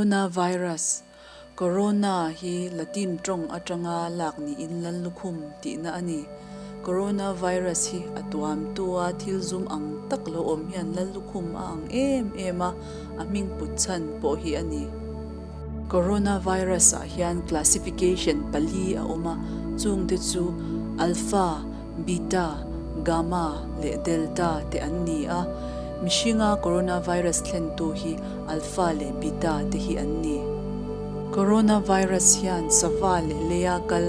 Coronavirus, Corona hi Latin tawng atanga lak niin Lallukhum tihna a ni. Coronavirus hi a tuamtua thil zum ang tak lo awm hian Lallukhum a ang em em a, a hming put chhan pawh hi a ni. Coronavirus ah hian classification pali a awm a, chungte chu Alpha, Beta, Gamma leh Delta te an ni a. Mihringa coronavirus thlentu hi Alpha leh Beta te hi an ni. Coronavirus hian sava leh leia kal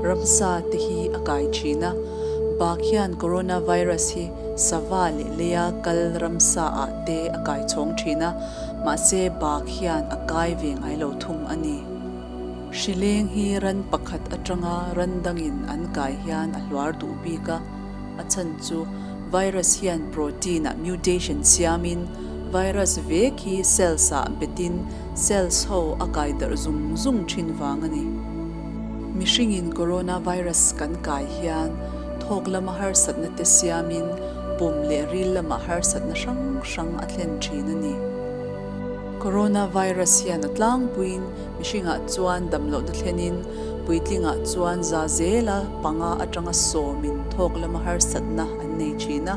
ramsa te hi a kai thin a. Bak hian coronavirus hi sava leh leia kal ramsa ah te a kai chhawng thin a, mahse bak hian a kai ve ngai lo thung a ni. Hrileng hi ran pakhat atanga ran dangin an kai hian a hluar duh bik a, a chhan chu virus hian protein ah mutation siamin virus vek hi cells ah betin cells ho a kai darh zung zung thin vang a ni. Mihringin coronavirus kan kai hian thawk lama harsatna te siamin pum leh ril lamah harsatna hrang hrang a thlen thin a ni. Coronavirus hian a tlangpuiin Mihringah chuan damlohna thlenin puitlingah chuan za zela panga atanga sawmin thawk lama harsatna an nei thin a.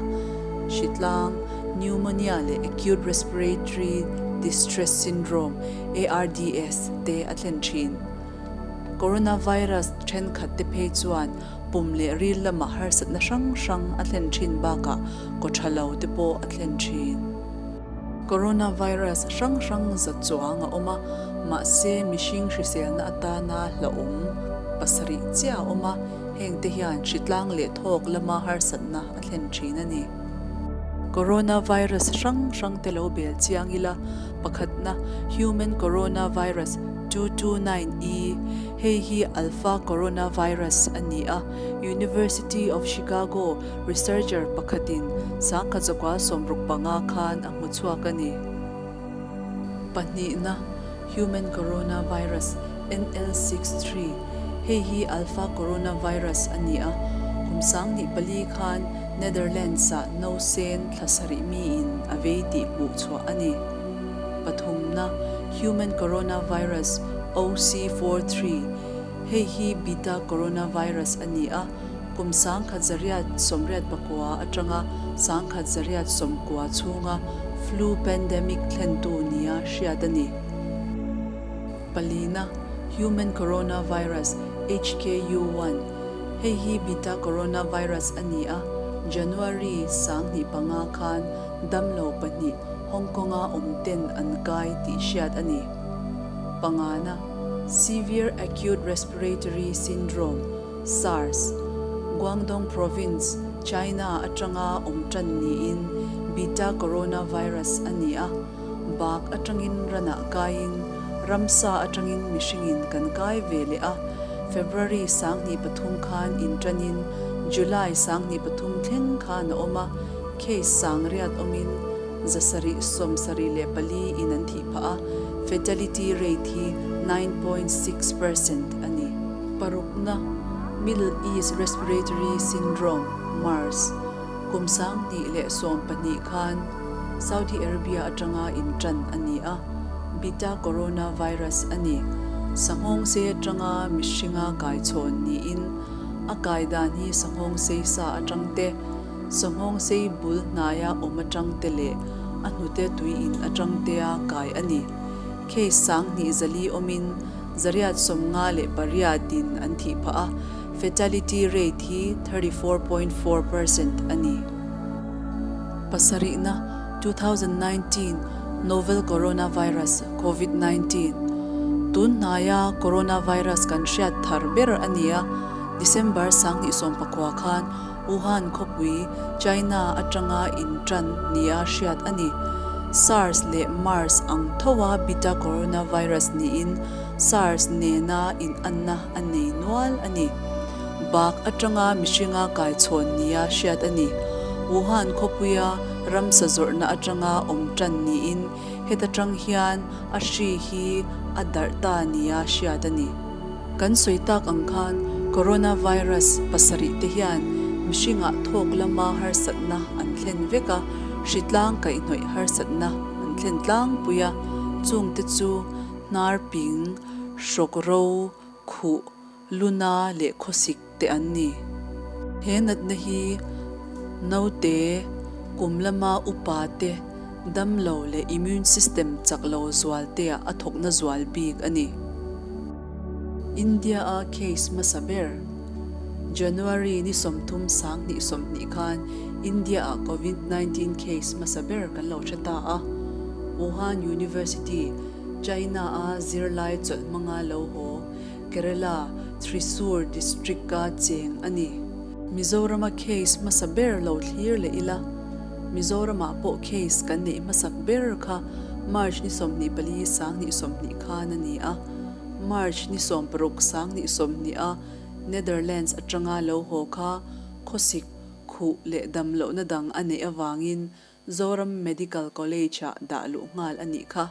Hritlang, pneumonia leh acute respiratory distress syndrome, ARDS, te a thlen thin. Coronavirus thenkhat te phei chuan pum leh ril lama harsatna hrang hrang a thlen thin bakah kaw tha lo te pawh a thlen thin. Coronavirus hrang hrang za chuang a awm a, mahse mihring hriselna atana hlauhawm pasarih chiah a awm a, hengte hian hritlang leh thawk lama harsatna a thlen thin a ni. Coronavirus hrang hrang te lo bel chiang ila, pakhatna Human Coronavirus 229E, hei hi Alpha Coronavirus a ni a, University of Chicago Researcher pakhatin sangkhat zakua 65 khan a hmu chhuak a ni. Pahnihna, Human Coronavirus, NL63, Hei hi Alpha Coronavirus a ni a, kum 24 khan Netherlands-ah nausen thla sarih miin a vei tih hmuh chhuah a ni. Pathumna, Human Coronavirus, OC43, Hei hi Beta Coronavirus a ni a, Kum 1989 atanga 1990 chhunga flu pandemic thlentu nia hriat a ni. Palina, Human Coronavirus, HKU1, Hei hi beta coronavirus a ni a, January 2005 khan damlo pahnih Hong Kong-a awm ten an kai tih hriat a ni. Pangana, Severe Acute Respiratory Syndrome, SARS, Guangdong Province, China atanga awm tan niin Beta coronavirus a ni a, bak atangin ranah kaiin ramsa atangin mihringin kan kai ve leh a, February 23 khan intanin July 23 thleng khan a awm a, case 800 awmin 774 in an thih phah a, fatality rate hi 9.6% a ni. Parukna, Middle East Respiratory Syndrome, MERS, kum 2012 khan Saudi Arabia atanga intan a ni a, beta coronavirus a ni. Sanghawngsei atanga mihringa kaichhawn niin a kai dan hi sanghawngsei sa atang te, sanghawngsei bul hnaia awm atang te leh a hnute tui in atang tea kai a ni. Case 24 awmin 858 in an thih phah a, fatality rate hi 34.4% a ni. Pasarihna, 2019 Novel Coronavirus, Covid-19, Tun hnaia coronavirus kan hriat thar ber a ni a, December 2019 khan Wuhan khawpui, China atanga intan nia hriat a ni. SARS leh MERS ang thoa beta coronavirus niin SARS nena inanna a nei nual a ni. Bak atanga mihringa kaichhawn nia hriat a ni. Wuhan khawpuia ramsa zawrhna atanga awm tan niin heta tang hian a hri hi a darh ta nia hriat a ni. Kan sawi tak ang khan coronavirus pasarih te hian mihringah thawk lama harsatna an thlen vek a, hritlang kaihhnawih harsatna an thlen tlangpui a, chungte chu. Hnar ping, hrawk ro, khuh, luna leh khawsik te an ni. He natna hi naute, kum lama upa te, damlo leh immune system chak lo zual teah a thawkna zual bik a ni. India-a case hmasa ber, January ni 30 2020 khan India-ah Covid 19 case hmasa ber kan lo hre ta a. Wuhan University, China-a zirlai chawlh hmanga lo haw, Kerala, Thrissur district-a cheng a ni. Mizorama case hmasa ber lo thlir leh ila, Mizoramah pawh case kan neih hmasak ber kha March ni 24 2020 khan a ni a. March ni 16 2020 a Netherlands atanga lo haw kha khawsik, khuh leh damlohna dang a neih avangin Zoram Medical College-ah dah luh nghal a nih kha.